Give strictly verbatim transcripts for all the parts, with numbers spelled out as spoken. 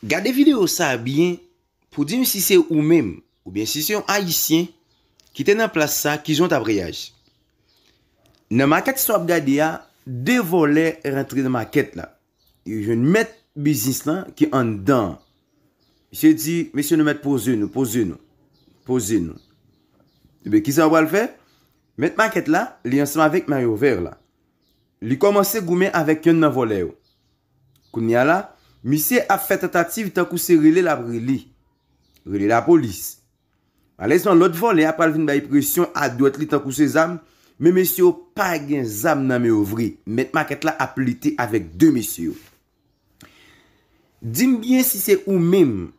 Gade videyo sa byen pou di m si se ou menm oubyen si se yon Ayisyen ki te nan plas sa, kijan w t ap reyaji. Nan makèt sa w ap gade a, de vòlè rantre nan makèt la. Yo jwenn mèt biznis lan ki anndan an. Misye di, "Mesye, nou mèt poze nou, poze nou, poze nou." Ebyen, kisa yo pral fè? Mèt makèt la, li ansanm avèk mayo vè la. Li kòmanse goumen avèk yonn nan vòlè yo. Kounye a la, misye ap fè tantativ tankou se rele l ap rele. Rele lapolis. Malèzman, lòt vòlè a pral vin bay presyon a dwèt li tankou se zam, men mesye yo pa gen zam nan men yo vre. Mèt makèt la ap lite avèk de mesye yo. Di m byen si se ou menm,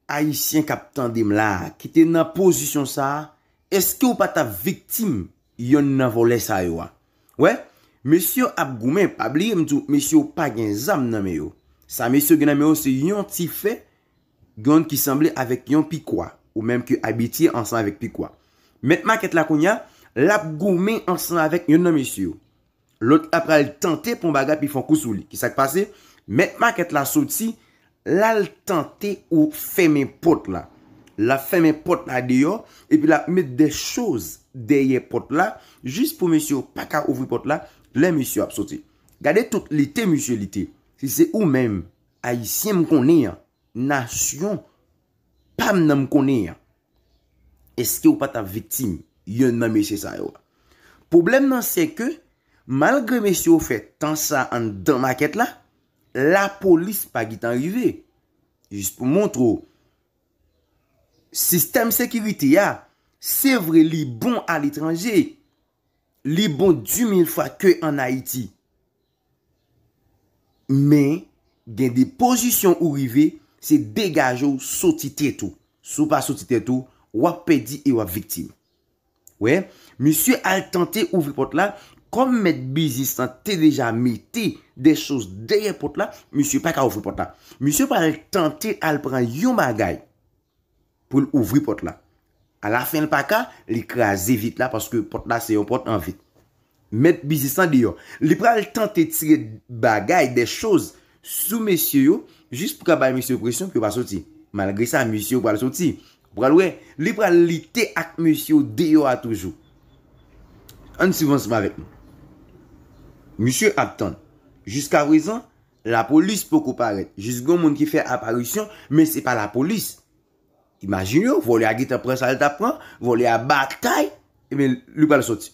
Ayisyen k ap tande m la a, ki te nan pozisyon sa a, èske w pa t ap viktim yonn nan vòlè sa yo a? Wè, mesye yo ap goumen, pa bliye m di w, mesye yo pa gen zam nan men yo. Sa mesye yo gen nan men yo se yon ti fè, yonn ki sanble avèk yon pikwa, ou menm ki abitye ansanm avèk pikwa. Mèt makèt la kounye a, l ap goumen ansanm avèk yonn nan mesye yo. Lòt la pral tante pran bagay pi fon kou sou li. Kisa k pase? Mèt makèt la soti, l al tante ou fèmen pòt la. L ap fèmen pòt la deyò, epi l ap met de choz dèyè pòt la, jis pou mesye yo pa ka ouvri pòt la, lè mesye yo ap soti. Gade tout lite misye lite. Si se ou menm, Ayisyen m konnen an, nasyon pa m nan m konnen an, èske w pa t ap viktim yonn nan mesye sa yo a? Pwoblèm nan se ke, malgre mesye yo fè tan sa anndan makèt la, lapolis pa gentan rive. Jis pou montre w, sistèm sekirite a, se vre li bon aletranje, li bon di mil fwa ke ann Ayiti. Men, gen de pozisyon ou rive, se degaje w soti tèt ou. Si w pa soti tèt ou, w ap pèdi e w ap viktim. Wè, misye al tante ouvri pòt la, kòm mèt biznis lan te deja mete de choz dèyè pòt la, misye pa ka ouvri pòt la. Misye pral tante al pran yon bagay pou l ouvri pòt la. Alafen, l pa ka, li kraze vit la paske pòt la se yon pòt an vit. Mèt biznis lan deyò. Li pral tante tire bagay, de choz, sou mesye yo, jis pou ka bay mesye yo presyon pou yo pa soti. Malgre sa, mesye yo pral soti. Ou pral wè, li pral lite ak mesye yo deyò a toujou. Ann swiv ansanm avèk nou. Misye ap tann. Jiskaprezan, lapolis poko parèt. Jis gen yon moun ki fè aparisyon, men se pa lapolis. Imajine w, vòlè a gentan pran sa l t ap pran, vòlè a batay, ebyen, li pral soti.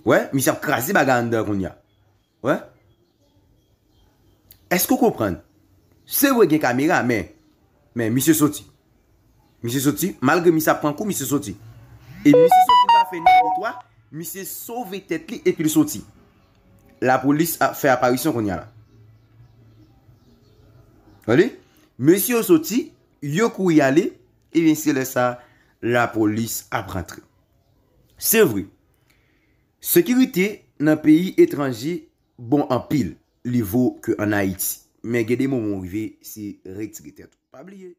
Wè, misye ap kraze bagay anndan kounye a. Wè. Èske w konprann? Se vre gen kamera, men, men misye soti. Misye soti, malgre misye ap pran kou, misye soti. E misye soti, li pa fè ni de twa, misye sove tèt li epi l soti. Lapolis ap fè aparisyon kounye a la. Tande? Mesye yo soti, yo kouri ale, ebyen se lè sa, lapolis ap rantre. Se vre, sekirite nan peyi etranje bon anpil, li vo ke ann Ayiti. Men gen de moman w rive, se retire tèt ou. Pa bliye.